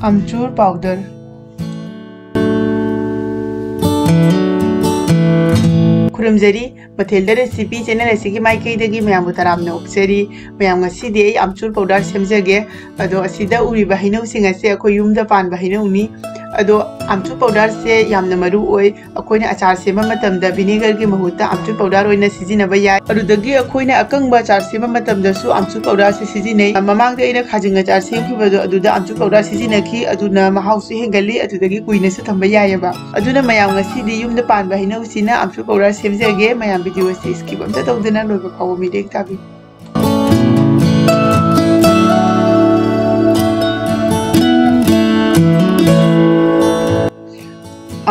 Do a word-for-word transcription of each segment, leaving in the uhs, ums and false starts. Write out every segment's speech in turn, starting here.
ꯑꯝꯆꯨꯔ powder꯫ ꯈꯨꯔꯨꯝꯖꯔꯤ꯫ ꯃꯊꯦꯜꯗ Recipe channel ꯑꯁꯤꯒꯤ ꯃꯥꯏꯀꯩꯗꯒꯤ ꯃꯌꯥꯝꯕꯨ ꯇꯔꯥꯝꯅ ꯑꯣꯛꯆꯔꯤ꯫ ꯃꯌꯥꯝ, ꯉꯁꯤꯗꯤ ꯑꯩ ꯑꯝꯆꯨꯔ powder ꯁꯦꯝꯖꯒꯦ꯫ ꯑꯗꯣ ꯑꯁꯤꯗ ꯎꯔꯤꯕ ꯍꯩꯅꯧꯁꯤꯡ ꯑꯁꯦ ꯑꯩꯈꯣꯏ ꯌꯨꯝꯗ ꯄꯥꯟꯕ ꯍꯩꯅꯧꯅꯤ꯫ ꯑꯗꯣ ꯑꯝꯆꯨꯔ powderꯁꯦ ꯌꯥꯝꯅ ꯃꯔꯨ ꯑꯣꯏ꯫ ꯑꯩꯈꯣꯏꯅ ꯑꯆꯥꯔ ꯁꯦꯝꯕ ꯃꯇꯝꯗ vinegarꯒꯤ ꯃꯍꯨꯠꯇ ꯑꯝꯆꯨꯔ powder ꯑꯣꯏꯅ ꯁꯤꯖꯤꯟꯅꯕ ꯌꯥꯏ꯫ ꯑꯗꯨꯗꯒꯤ ꯑꯩꯈꯣꯏꯅ ꯑꯀꯪꯕ ꯑꯆꯥꯔ ꯁꯦꯝꯕ ꯃꯇꯝꯗꯁꯨ ꯑꯝꯆꯨꯔ powderꯁꯦ ꯁꯤꯖꯤꯟꯅꯩ꯫ ꯃꯃꯥꯡꯗ ꯑꯩꯅ ꯈꯥꯖꯤꯡ ꯑꯆꯥꯔ ꯁꯦꯝꯈꯤꯕꯗꯣ ꯑꯗꯨꯗ ꯑꯝꯆꯨꯔ powder ꯁꯤꯖꯤꯟꯅꯈꯤ꯫ ꯑꯗꯨꯅ ꯃꯍꯥꯎꯁꯨ ꯍꯦꯟꯒꯠꯂꯤ, ꯑꯗꯨꯗꯒꯤ ꯀꯨꯏꯅꯁꯨ ꯊꯝꯕ ꯌꯥꯏꯑꯕ꯫ ꯑꯗꯨꯅ ꯃꯌꯥꯝ, ꯉꯁꯤꯗꯤ ꯌꯨꯝꯗ ꯄꯥꯟꯕ ꯍꯩꯅꯧꯁꯤꯅ ꯑꯝꯆꯨꯔ powder ꯁꯦꯝꯖꯒꯦ꯫ ꯃꯌꯥꯝ, video ꯑꯁꯤ skip ꯑꯝꯇ ꯇꯧꯗꯅ ꯂꯣꯏꯕ ꯐꯥꯎꯕ ꯃꯤꯠꯌꯦꯡ ꯇꯥꯕꯤꯌꯨ꯫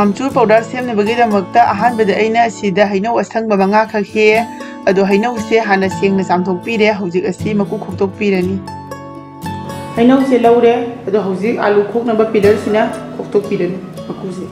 ꯑꯝꯆꯨꯔ powder ꯁꯦꯝꯅꯕꯒꯤꯗꯃꯛꯇ ꯑꯍꯥꯟꯕꯗ ꯑꯩꯅ ꯑꯁꯤꯗ ꯍꯩꯅꯧ ꯑꯁꯪꯕ ꯃꯉꯥꯈꯛ ꯍꯦꯛꯑꯦ꯫ ꯑꯗꯣ ꯍꯩꯅꯧꯁꯦ ꯍꯥꯟꯅ ꯁꯦꯡꯅ ꯆꯥꯝꯊꯣꯛꯄꯤꯔꯦ꯫ ꯍꯧꯖꯤꯛ ꯑꯁꯤ ꯃꯀꯨ ꯈꯣꯛꯇꯣꯛꯄꯤꯔꯅꯤ꯫ ꯍꯩꯅꯧꯁꯦ ꯂꯧꯔꯦ꯫ ꯑꯗꯣ ꯍꯧꯖꯤꯛ ꯑꯥꯂꯨ ꯈꯣꯛꯅꯕ peelerꯁꯤꯅ ꯈꯣꯛꯇꯣꯛꯄꯤꯔꯅꯤ ꯃꯀꯨꯁꯦ꯫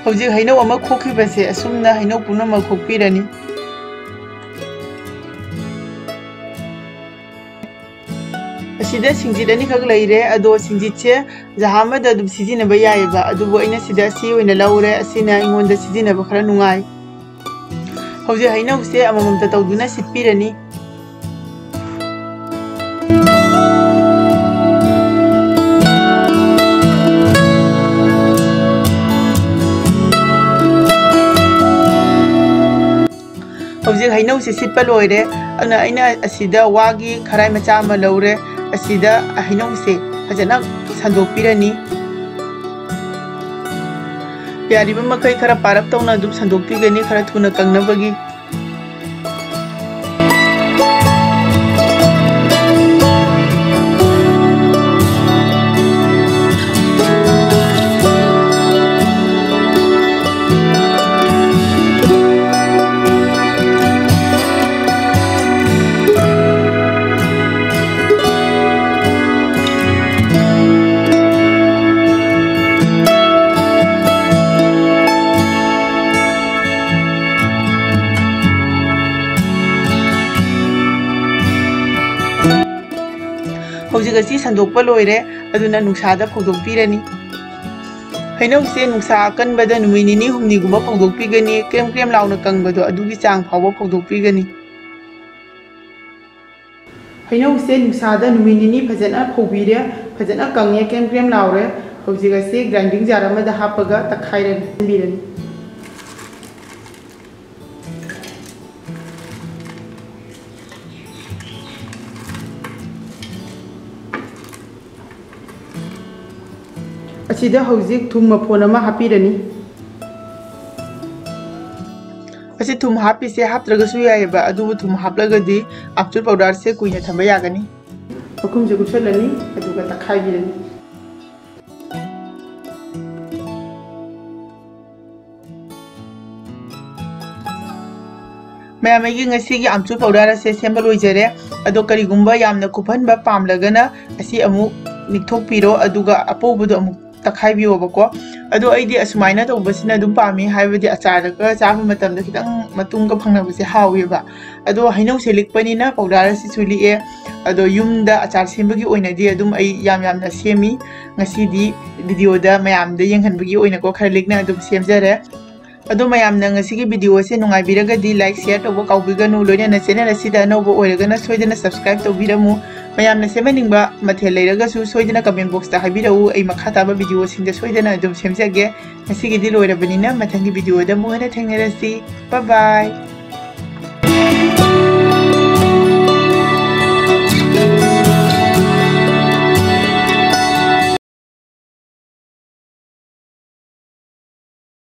ꯍꯧꯖꯤꯛ ꯍꯩꯅꯧ ꯑꯃ ꯈꯣꯛꯈꯤꯕꯁꯦ ꯑꯁꯨꯝꯅ ꯍꯩꯅꯧ ꯄꯨꯝꯅꯃꯛ ꯈꯣꯛꯄꯤꯔꯅꯤ꯫ ꯑꯁꯤꯗ ꯁꯤꯡꯖꯤꯠ ꯑꯅꯤꯈꯛ ꯂꯩꯔꯦ, ꯑꯗꯣ ꯁꯤꯡꯖꯤꯠꯁꯦ ꯖꯍꯥ ꯑꯃꯗ ꯑꯗꯨꯝ ꯁꯤꯖꯤꯟꯅꯕ ꯌꯥꯏꯑꯕ, ꯑꯗꯨꯕꯨ ꯑꯩꯅ ꯁꯤꯗ ꯑꯁꯤ ꯑꯣꯏꯅ ꯂꯧꯔꯦ, ꯑꯁꯤꯅ ꯑꯩꯉꯣꯟꯗ ꯁꯤꯖꯤꯟꯅꯕ ꯈꯔ ꯅꯨꯡꯉꯥꯏ꯫ ꯍꯧꯖꯤꯛ ꯍꯩꯅꯧꯁꯦ ꯑꯃꯃꯝꯇ ꯇꯧꯗꯨꯅ ꯁꯤꯠꯄꯤꯔꯅꯤ꯫ ꯍꯧꯖꯤꯛ ꯍꯩꯅꯧꯁꯤ ꯁꯤꯠꯄ ꯂꯣꯏꯔꯦ꯫ ꯑꯗꯨꯅ ꯑꯩꯅ ꯑꯁꯤꯗ ꯋꯥꯒꯤ ꯈꯔꯥꯏ ꯃꯆꯥ ꯑꯃ ꯂꯧꯔꯦ, ꯑꯁꯤꯗ ꯍꯩꯅꯧꯁꯦ ꯐꯖꯅ ꯁꯟꯗꯣꯛꯄꯤꯔꯅꯤ꯫ ꯌꯥꯔꯤꯕ ꯃꯈꯩ ꯈꯔ ꯄꯥꯔꯞ ꯇꯧꯅ ꯑꯗꯨꯝ ꯁꯟꯗꯣꯛꯄꯤꯒꯅꯤ, ꯈꯔ ꯊꯨꯅ ꯀꯪꯅꯕꯒꯤ꯫ ꯁꯤ ꯁꯟꯗꯣꯛꯄ ꯂꯣꯏꯔꯦ, ꯑꯗꯨꯅ ꯅꯨꯡꯁꯥꯗ ꯐꯧꯗꯣꯛꯄꯤꯔꯅꯤ꯫ ꯍꯩꯅꯧꯁꯦ ꯅꯨꯡꯁꯥ ꯑꯀꯟꯕꯗ ꯅꯨꯃꯤꯠ ꯅꯤꯅꯤ ꯍꯨꯝꯅꯤꯒꯨꯝꯕ ꯐꯧꯗꯣꯛꯄꯤꯒꯅꯤ꯫ ꯀ꯭ꯔꯦꯝ ꯀ꯭ꯔꯦꯝ ꯂꯥꯎꯅ ꯀꯪꯕꯗꯣ ꯑꯗꯨꯒꯤ ꯆꯥꯡ ꯐꯥꯎꯕ ꯐꯧꯗꯣꯛꯄꯤꯒꯅꯤ꯫ ꯍꯩꯅꯧꯁꯦ ꯅꯨꯡꯁꯥꯗ ꯅꯨꯃꯤꯠ ꯅꯤꯅꯤ ꯐꯖꯅ ꯐꯧꯕꯤꯔꯦ, ꯐꯖꯅ ꯀꯪꯉꯦ, ꯀ꯭ꯔꯦꯝ ꯀ꯭ꯔꯦꯝ ꯂꯥꯎꯔꯦ꯫ ꯍꯧꯖꯤꯛ ꯑꯁꯤ grinding jar ꯑꯃꯗ ꯍꯥꯞꯄꯒ ꯇꯛꯈꯥꯏꯔꯅꯤ, ꯁꯦꯝꯕꯤꯔꯅꯤ꯫ ꯑꯁꯤꯗ ꯍꯧꯖꯤꯛ ꯊꯨꯝ ꯃꯐꯣꯟ ꯑꯃ ꯍꯥꯞꯄꯤꯔꯅꯤ꯫ ꯑꯁꯤ ꯊꯨꯝ ꯍꯥꯞꯄꯤꯁꯦ ꯍꯥꯞꯇ꯭ꯔꯒꯁꯨ ꯌꯥꯏꯑꯕ, ꯑꯗꯨꯕꯨ ꯊꯨꯝ ꯍꯥꯞꯂꯒꯗꯤ ꯑꯃꯆꯨꯔ powderꯁꯦ ꯀꯨꯏꯅ ꯊꯝꯕ ꯌꯥꯒꯅꯤ꯫ ꯃꯈꯨꯝꯁꯦ ꯀꯨꯞꯁꯜꯂꯅꯤ, ꯑꯗꯨꯒ ꯇꯛꯈꯥꯏꯕꯤꯔꯅꯤ꯫ ꯃꯌꯥꯝ, ꯑꯩꯒꯤ ꯉꯁꯤꯒꯤ ꯑꯃꯆꯨꯔ powder ꯑꯁꯦ ꯁꯦꯝꯕ ꯂꯣꯏꯖꯔꯦ꯫ ꯑꯗꯣ ꯀꯔꯤꯒꯨꯝꯕ ꯌꯥꯝꯅ ꯀꯨꯞꯍꯟꯕ ꯄꯥꯝꯂꯒꯅ ꯑꯁꯤ ꯑꯃꯨꯛ ꯅꯤꯛꯊꯣꯛꯄꯤꯔꯣ, ꯑꯗꯨꯒ ꯑꯄꯧꯕꯗꯣ ꯑꯃꯨꯛ ꯇꯛꯈꯥꯏꯕꯤꯌꯣꯕꯀꯣ꯫ ꯑꯗꯣ ꯑꯩꯗꯤ ꯑꯁꯨꯃꯥꯏꯅ ꯇꯧꯕꯁꯤꯅ ꯑꯗꯨꯝ ꯄꯥꯝꯃꯤ, ꯍꯥꯏꯕꯗꯤ ꯑꯆꯥꯔꯗꯒ ꯆꯥꯕ ꯃꯇꯝꯗ ꯈꯤꯇꯪ ꯃꯇꯨꯝꯒ ꯐꯪꯅꯕꯁꯦ ꯍꯥꯎꯋꯦꯕ꯫ ꯑꯗꯣ ꯍꯩꯅꯧꯁꯦ ꯂꯤꯛꯄꯅꯤꯅ powder ꯑꯁꯤꯁꯨ ꯂꯤꯛꯑꯦ꯫ ꯑꯗꯣ ꯌꯨꯝꯗ ꯑꯆꯥꯔ ꯁꯦꯝꯕꯒꯤ ꯑꯣꯏꯅꯗꯤ ꯑꯗꯨꯝ ꯑꯩ ꯌꯥꯝ ꯌꯥꯝꯅ ꯁꯦꯝꯃꯤ꯫ ꯉꯁꯤꯗꯤ videoꯗ ꯃꯌꯥꯝꯗ ꯌꯦꯡꯍꯟꯕꯒꯤ ꯑꯣꯏꯅꯀꯣ, ꯈꯔ ꯂꯤꯛꯅ ꯑꯗꯨꯝ ꯁꯦꯝꯖꯔꯦ꯫ ꯑꯗꯣ ꯃꯌꯥꯝꯅ ꯉꯁꯤꯒꯤ video ꯑꯁꯦ ꯅꯨꯡꯉꯥꯏꯕꯤꯔꯒꯗꯤ like, share ꯇꯧꯕ ꯀꯥꯎꯕꯤꯒꯅꯨ꯫ ꯂꯣꯏꯅꯅ channel ꯑꯁꯤꯗ ꯑꯅꯧꯕ ꯑꯣꯏꯔꯒꯅ ꯁꯣꯏꯗꯅ subscribe ꯇꯧꯕꯤꯔꯝꯃꯨ꯫ ꯃꯌꯥꯝꯅ ꯁꯦꯝꯍꯟꯅꯤꯡꯕ ꯃꯊꯦꯜ ꯂꯩꯔꯒꯁꯨ ꯁꯣꯏꯗꯅ comment boxꯇ ꯍꯥꯏꯕꯤꯔꯛꯎ꯫ ꯑꯩ ꯃꯈꯥ ꯇꯥꯕ videoꯁꯤꯡꯗ ꯁꯣꯏꯗꯅ ꯑꯗꯨꯝ ꯁꯦꯝꯖꯒꯦ꯫ ꯉꯁꯤꯒꯤꯗꯤ ꯂꯣꯏꯔꯕꯅꯤꯅ ꯃꯊꯪꯒꯤ videoꯗ ꯑꯃꯨꯛ ꯍꯟꯅ ꯊꯦꯡꯅꯔꯁꯤ꯫ Bye bye꯫